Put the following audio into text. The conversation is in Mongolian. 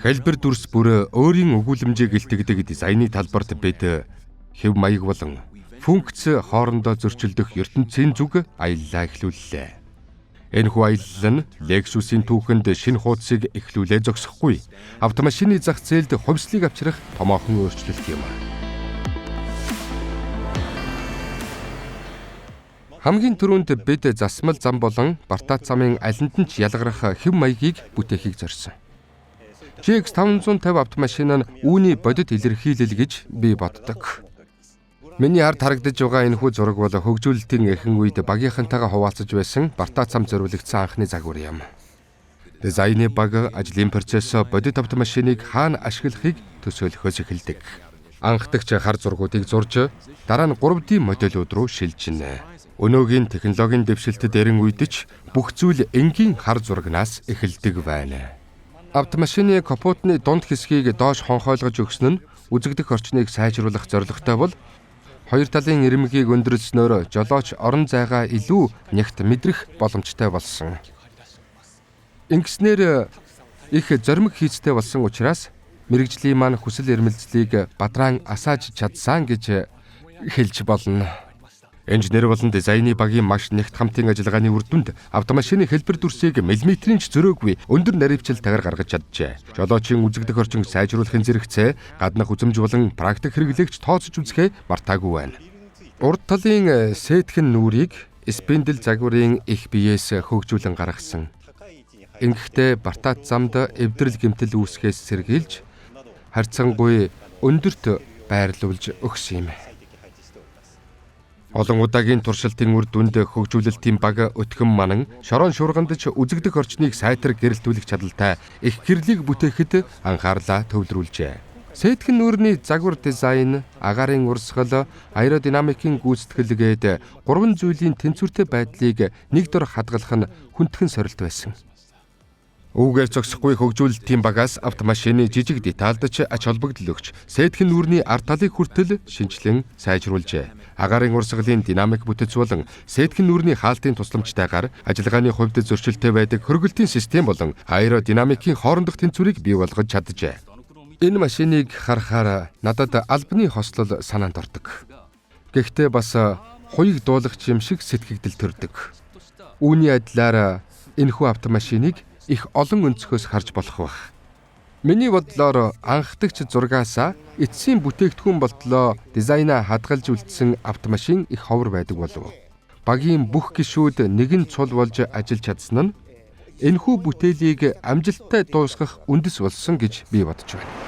Хэлбэр дүрс бүр өөрийн өгүүлэмжийг илтгэдэг дизайны талбарт бид хэв маяг болон функц хоорондоо зөрчилдөх ертөнцийн зүг аяллаа эхлүүллээ. Энэхүү аялал нь Lexus-ийн түүхэнд шинэ хуудсыг эхлүүлээ зогсохгүй. Автомашины зах зээлд хувьслыг авчрах томоохон өөрчлөлт юм. Хамгийн түрүүнд бид засмал зам болон бартаат замын алинд нь ч ялгарах хэв маягийг бүтээхийг зорьсон. GX550 автомашин нь үүний бодит илэрхийлэл гэж би боддог. Миний ард харагдаж байгаа энэхүү зураг бол хөгжүүлэлтийн эрхэн үед багийнхантайгаа хуваалцаж байсан бартаат зам зориулагдсан анхны загвар юм. Дизайны баг ажлын процессоо бодит автомашиныг хаана ашиглахыг төсөөлөхөөс эхэлдэг. Анхдагч хар зургуудыг зурж дараа нь 3D модельүүд рүү шилжинэ. Өнөөгийн технологийн дэвшилтэд эрен үед ч бүх зүйл энгийн хар зурагнаас эхэлдэг байна. Автомашины капотны дунд хэсгийг доош хонхойлгож өгсөн нь үзэгдэх орчныг сайжруулах зорилготой бол хоёр талын ирмэгийг өндөрлснөөр жолооч орон зайгаа илүү нягт мэдрэх боломжтой болсон. Ингэснээр их зоримог хийцтэй болсон учраас мэргэжлийн маань хүсэл эрмэлзлийг бадраан асааж чадсан гэж хэлж болно. Инженер болон дизайны багийн маш нягт хамтын ажиллагааны үр дүнд автомашины хэлбэр дүрсийг миллиметрийн ч зөрөөгүй өндөр наривчлалтайгаар гаргаж чаджээ. Жолоочийн үзэгдэх орчин сайжруулахын зэрэгцээ гаднах үзэмж болон практик хэрэглэгч тооцож үзэхээ мартаагүй байна. Урд талын сээтгэн нүүрийг спиндл загварын их биеэс хөгжүүлэн гаргасан. Ингэхдээ бартаат замд эвдрэл гэмтэл үүсгэхээс сэргийлж харьцангуй өндөрт байрлуулж өгсөн юм. Олон удаагийн туршилтын үр дүнд хөгжүүлэлтийн баг өтгөн манан шорон шуурганд ч үзэгдэх орчныг сайтар гэрэлтүүлэх чадалтай их гэрлийг бүтээхэд анхаарлаа төвлөрүүлжээ. Сээтгэн нүүрний загвар дизайн, агаарын урсгал, аэродинамикийн гүйцэтгэл гээд гурван зүйлийн тэнцвэртэй байдлыг нэг дор хадгалах нь хүндхэн сорилт байсан. Үүгээр зогсохгүй хөгжүүлэлтийн багаас автомашины жижиг детальд ч ач холбогдол өгч, сээтгэн нүүрний ард талыг хүртэл шинэчлэн сайжруулжээ. Агаарын урсгалын динамик бүтэц болон сээтгэн нүүрний хаалтын тусламжтайгаар ажиллагааны хувьд зөрчилтэй байдаг хөргөлтийн систем болон аэродинамикийн хоорондох тэнцвэрийг бий болгож чаджээ. Энэ машиныг харахаар надад албаны хослол санаанд ордог. Гэхдээ бас хуйг дуулгач юм шиг сэтгэгдэл төрдөг. Үүний адилаар энэхүү автомашиныг их олон өнцгөөс харж болох байх. Миний бодлоор анхдагч зургаасаа эцсийн бүтээгдэхүүн болтлоо дизайнаа хадгалж үлдсэн автомашин их ховор байдаг болов. Багийн бүх гишүүд нэгэн цул болж ажиллаж чадсан нь энэхүү бүтээлийг амжилттай дуусгах үндэс болсон гэж би бодож байна.